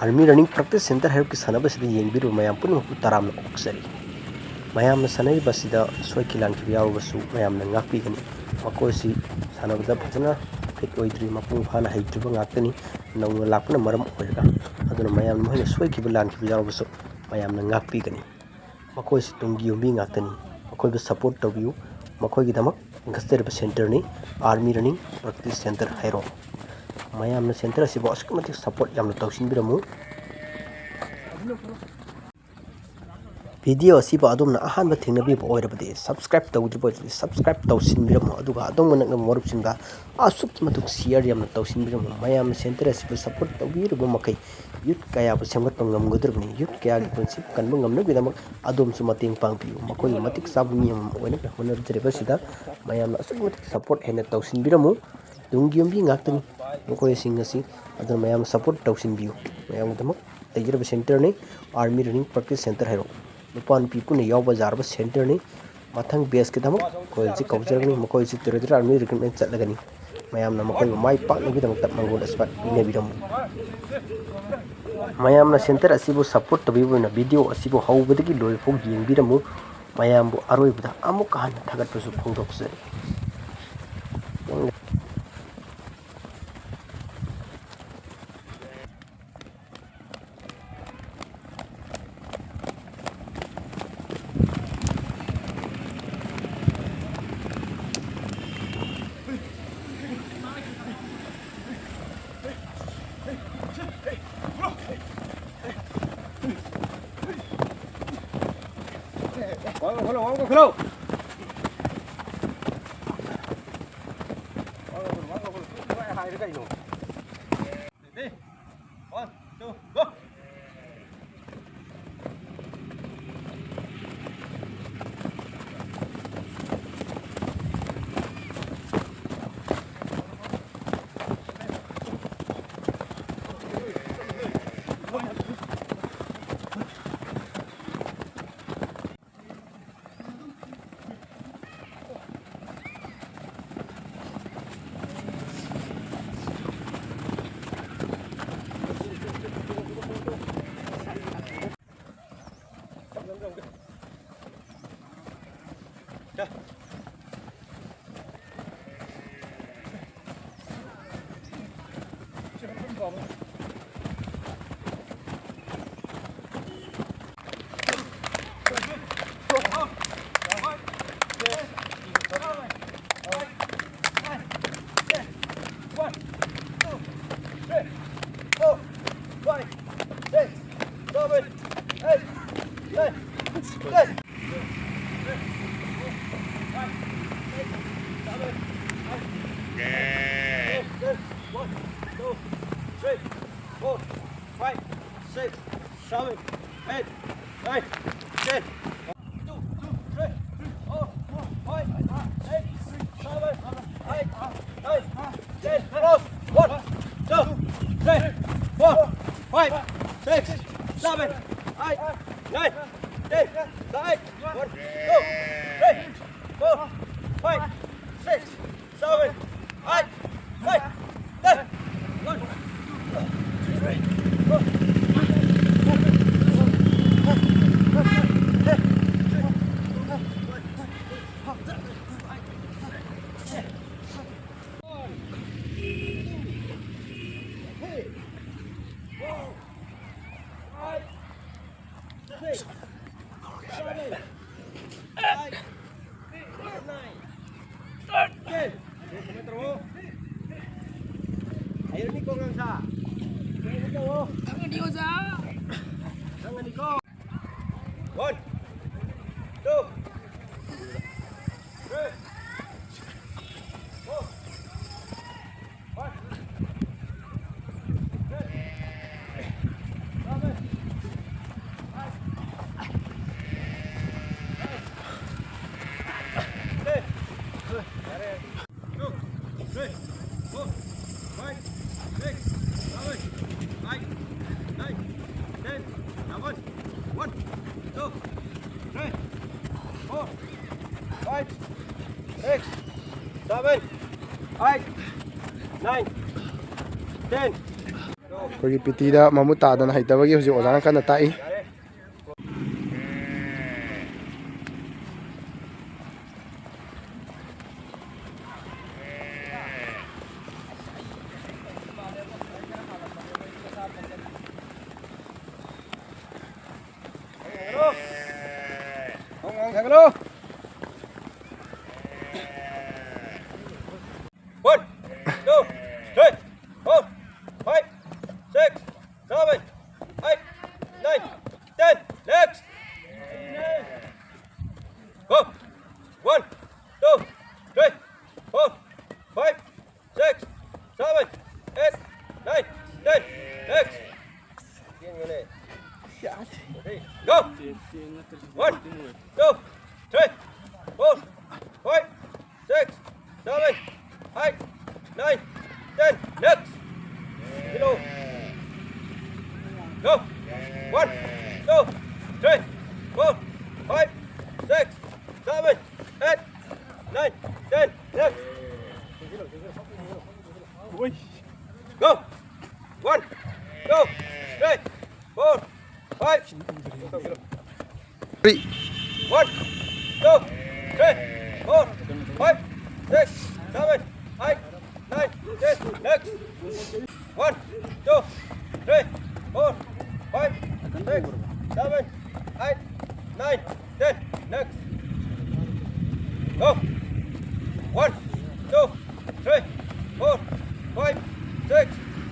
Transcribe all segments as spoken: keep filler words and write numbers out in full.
Army Running Practice Center ꯍꯩꯔꯣꯛꯀꯤ ꯁꯥꯟꯅꯕꯁꯤꯗ ꯌꯦꯡꯕꯤꯔꯤꯕ ꯃꯌꯥꯝ ꯄꯨꯝꯅꯃꯛꯄꯨ ꯇꯔꯥꯝꯅ ꯑꯣꯛꯆꯔꯤ꯫ ꯃꯌꯥꯝꯅ ꯁꯥꯟꯅꯔꯤꯕ ꯑꯁꯤꯗ ꯁꯣꯏꯈꯤ ꯂꯥꯟꯈꯤꯕ ꯌꯥꯎꯔꯕꯁꯨ ꯃꯌꯥꯝꯅ ꯉꯥꯛꯄꯤꯒꯅꯤ꯫ ꯃꯈꯣꯏꯁꯤ ꯁꯥꯟꯅꯕꯗ ꯐꯖꯅ ꯐꯤꯠ ꯑꯣꯏꯗ꯭ꯔꯤ, ꯃꯄꯨꯡ ꯐꯥꯅ ꯍꯩꯇ꯭ꯔꯤꯕ ꯉꯥꯛꯇꯅꯤ, ꯅꯧꯅ ꯂꯥꯛꯄꯅ ꯃꯔꯝ ꯑꯣꯏꯔꯒ꯫ ꯑꯗꯨꯅ ꯃꯌꯥꯝ ꯃꯈꯣꯏꯅ ꯁꯣꯏꯈꯤꯕ ꯂꯥꯟꯈꯤꯕ ꯌꯥꯎꯔꯕꯁꯨ ꯃꯌꯥꯝꯅ ꯉꯥꯛꯄꯤꯒꯅꯤ꯫ ꯃꯈꯣꯏꯁꯤ ꯇꯨꯡꯒꯤ ꯌꯨꯝꯕꯤ ꯉꯥꯛꯇꯅꯤ꯫ ꯃꯈꯣꯏꯕꯨ ꯁꯄꯣꯔꯠ ꯇꯧꯕꯤꯌꯨ꯫ ꯃꯈꯣꯏꯒꯤꯗꯃꯛ ꯂꯤꯡꯈꯠꯆꯔꯤꯕ ꯁꯦꯟꯇꯔꯅꯤ Army Running Practice Center ꯍꯩꯔꯣꯛ꯫ ꯃꯌꯥꯝꯅ ꯁꯦꯟꯇꯔ ꯑꯁꯤꯕꯨ ꯑꯁꯨꯛꯀꯤ ꯃꯇꯤꯛ ꯁꯄꯣꯔꯠ ꯌꯥꯝꯅ ꯇꯧꯁꯤꯟꯕꯤꯔꯝꯃꯨ꯫ ꯚꯤꯗꯤꯑꯣ ꯑꯁꯤꯕꯨ ꯑꯗꯣꯝꯅ ꯑꯍꯥꯟꯕ ꯊꯦꯡꯅꯕꯤꯕ ꯑꯣꯏꯔꯕꯗꯤ, ꯁꯕꯁꯀ꯭ꯔꯥꯏꯕ ꯇꯧꯗ꯭ꯔꯤꯕ ꯑꯣꯏꯔꯕꯗꯤ ꯁꯕꯁꯀ꯭ꯔꯥꯏꯕ ꯇꯧꯁꯤꯟꯕꯤꯔꯝꯃꯨ, ꯑꯗꯨꯒ ꯑꯗꯣꯝꯒ ꯅꯛꯅꯕ ꯃꯔꯨꯞꯁꯤꯡꯒ ꯑꯁꯨꯛꯀꯤ ꯃꯇꯤꯛ ꯁꯤꯌꯔ ꯌꯥꯝꯅ ꯇꯧꯁꯤꯟꯕꯤꯔꯝꯃꯨ꯫ ꯃꯌꯥꯝꯅ ꯁꯦꯟꯇꯔ ꯑꯁꯤꯕꯨ ꯁꯄꯣꯔꯠ ꯇꯧꯕꯤꯔꯨꯕ ꯃꯈꯩ ꯌꯨꯠ ꯀꯌꯥꯕꯨ ꯁꯦꯝꯒꯠꯄ ꯉꯝꯒꯗꯧꯔꯤꯕꯅꯤ꯫ ꯌꯨꯠ ꯀꯌꯥꯒꯤ ꯄꯨꯟꯁꯤ ꯀꯟꯕ ꯉꯝꯅꯕꯒꯤꯗꯃꯛ ꯑꯗꯣꯝꯁꯨ ꯃꯇꯦꯡ ꯄꯥꯡꯕꯤꯌꯨ꯫ ꯃꯈꯣꯏꯒꯤ ꯃꯇꯤꯛ ꯆꯥꯕ ꯃꯤ ꯑꯃ ꯑꯣꯏꯅꯕ ꯍꯣꯠꯅꯖꯔꯤꯕꯁꯤꯗ ꯃꯌꯥꯝꯅ ꯑꯁꯨꯛꯀꯤ ꯃꯇꯤꯛ ꯁꯄꯣꯔꯠ ꯍꯦꯟꯅ ꯇꯧꯁꯤꯟꯕꯤꯔꯝꯃꯨ꯫ ꯇꯨꯡꯒꯤ ꯌꯨꯝꯕꯤ ꯉꯥꯛꯇꯅꯤ ꯃꯈꯣꯏꯁꯤꯡ ꯑꯁꯤ, ꯑꯗꯨꯅ ꯃꯌꯥꯝꯅ ꯁꯄꯣꯔꯠ ꯇꯧꯁꯤꯟꯕꯤꯌꯨ꯫ ꯃꯌꯥꯝꯒꯤꯗꯃꯛ ꯂꯩꯖꯔꯤꯕ ꯁꯦꯟꯇꯔꯅꯤ Army Running Practice Center ꯍꯩꯔꯣꯛ꯫ ꯅꯨꯄꯥ ꯅꯨꯄꯤ ꯄꯨꯟꯅ ꯌꯥꯎꯕ ꯌꯥꯔꯕ ꯁꯦꯟꯇꯔꯅꯤ꯫ ꯃꯊꯪ ꯕꯦꯁꯀꯤꯗꯃꯛ ꯑꯩꯈꯣꯏ ꯍꯧꯖꯤꯛ ꯀꯧꯖꯔꯒꯅꯤ꯫ ꯃꯈꯣꯏꯁꯤ Territorial Army Recruitment ꯆꯠꯂꯒꯅꯤ꯫ ꯃꯌꯥꯝꯅ ꯃꯈꯣꯏꯕꯨ ꯃꯥꯏ ꯄꯥꯛꯅꯕꯒꯤꯗꯃꯛꯇ ꯃꯥꯡꯒꯣꯜ ꯑꯁꯤꯃ ꯄꯤꯅꯕꯤꯔꯝꯃꯨ꯫ ꯃꯌꯥꯝꯅ ꯁꯦꯟꯇꯔ ꯑꯁꯤꯕꯨ ꯁꯄꯣꯔꯠ ꯇꯧꯕꯤꯕ ꯑꯣꯏꯅ ꯚꯤꯗꯤꯑꯣ ꯑꯁꯤꯕꯨ ꯍꯧꯕꯗꯒꯤ ꯂꯣꯏꯕ ꯐꯥꯎ ꯌꯦꯡꯕꯤꯔꯝꯃꯨ꯫ ꯃꯌꯥꯝꯕꯨ ꯑꯔꯣꯏꯕꯗ ꯑꯃꯨꯛꯀ ꯍꯟꯅ ꯊꯥꯒꯠꯄꯁꯨ ꯐꯣꯡꯗꯣꯛꯆꯔꯤ꯫ One, two, three, four, five, six, seven, eight, nine, ten. One, two, three, four, five, six, seven, eight, nine, ten. Two, two, three, three, four, four, five, six, seven, eight, nine, ten. One, two, three, four, five, six, seven, eight, nine, ten. Side. One, two, three, four, five, six, seven, eight, nine, ten. One, two, three, four, five, six, seven, eight, nine, ten. Ayun ni Kong ang sa. Ayun ni Kong, oh. Ang ni Oza. Ang ni Kong. One, two, three, four, five, six, seven, eight, nine, ten. Two, three, four, five, six, seven, eight, nine, ten. One, one, two, three, four, five, six, seven, eight, nine, ten. ꯑꯩꯈꯣꯏꯒꯤ ꯄꯤ ꯇꯤꯗ ꯃꯃꯨꯠ ꯇꯥꯗꯅ ꯍꯩꯇꯕꯒꯤ ꯍꯧꯖꯤꯛ ꯑꯣꯖꯥꯅ ꯀꯟꯅ ꯇꯥꯛꯏ꯫ ꯌꯥꯔꯦ꯫ Hello. One, two, three, four, five, six, seven, eight, nine, ten. Next. Go. One, two, three, four, five, six, seven, eight, nine, ten. Next. Go. One, two, three, four, five, six, seven, eight, nine, ten. Next. Below. Go. One, two, three, four, five, six, seven, eight, nine, ten. Next. Go. One, two, three, four, five. Three. One, two, three, four, five, six, seven, eight, nine, ten. Next. One, two, three, four, five, six, seven, eight, nine, ten. Next. Go. One, two, three, four, five, six,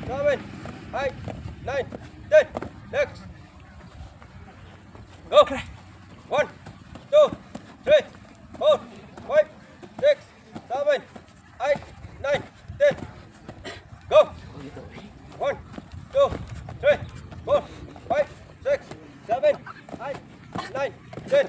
seven, eight, nine, ten. Next. Go. One, two, three, four, five, six, seven, eight, nine, ten. Go. One, two, three, four, five, six, seven, eight, nine, ten.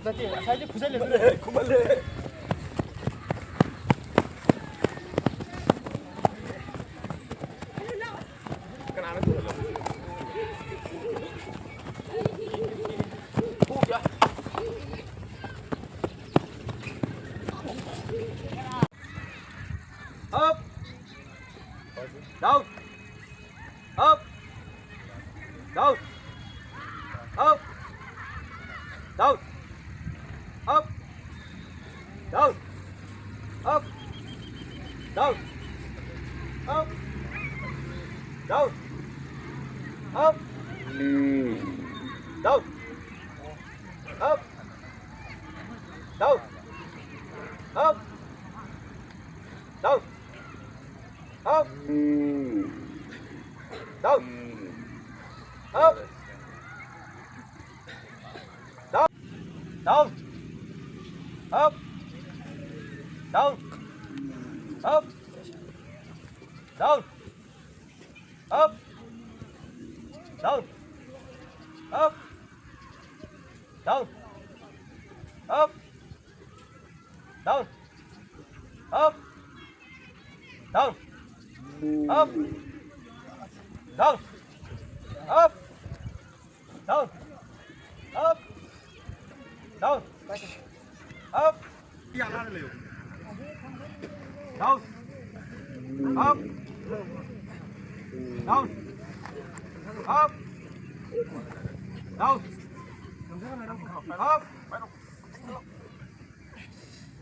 ꯅꯠꯇꯦ, ꯉꯁꯥꯏꯗꯤ ꯐꯨꯖꯜꯂꯦ꯫ ꯈꯨꯃꯜꯂꯦ, ꯈꯨꯃꯜꯂꯦ꯫ ꯀꯅꯥꯅ ꯈꯨꯃꯜꯂꯝꯃꯤꯁꯦ? ꯄꯨ ꯀꯌꯥ? Down. Up. Down. Up. Down. Up. Down. Up. Down. Up. Down. Up. Down. Up. Down. Up. Down. Up. Down. Down. Up. Down. Up. Down. Up. Down. Up. Down. Up. Down. Up. Down. Up. Down. Up. Down. Up. Down. Up. Down. Up. Down. Up. Down. Up. Down. Up. Down. Up. Down. Up.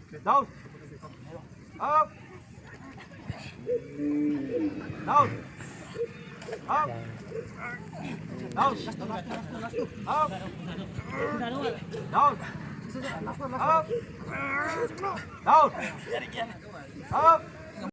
Down. Up. Down. Up.